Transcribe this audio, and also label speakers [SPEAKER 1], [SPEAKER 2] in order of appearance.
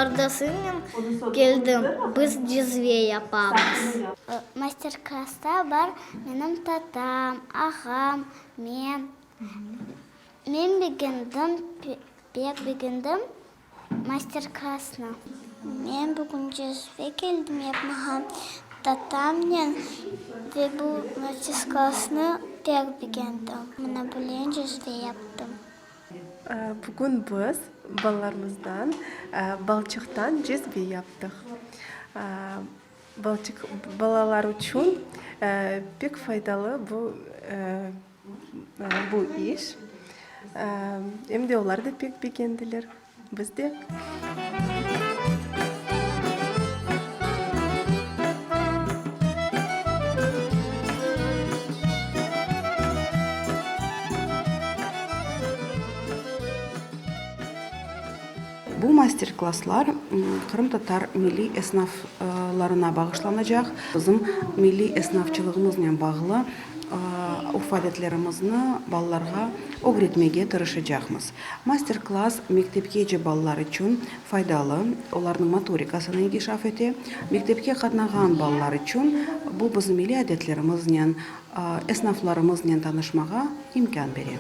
[SPEAKER 1] Qardaşımnen keldim, biz cezve yapamız. Master-klassta bar menim tatam, ağam, men. Men begendim, pek begendim master-klassnı. Men bugün cezve keldim yapmağa tatamnen ve bu master-klassnı pek begendim. Mına böyle cezve yaptım.
[SPEAKER 2] Bugün biz balalarımızdan balçıqtan cezve yaptıq. Balçıq balalar içün pek faydalı bu bu iş. Em de olar da pek begendiler, biz de.
[SPEAKER 3] Bu master-klasslar qırımtatar milliy esnaflarına bağışlanacaq. Bizim milliy esnafçılığımıznen bağlı urf-adetlerimizni balalarğa ögretmege tırışacaqmız. Master-klass mektepkece balalar içün faydalı, olarnıñ motorikasını inkişaf ete. Mektepke qatnağan balalar içün bu bizim milliy adetlerimiznen, esnaflarımıznen tanışmağa imkân bere.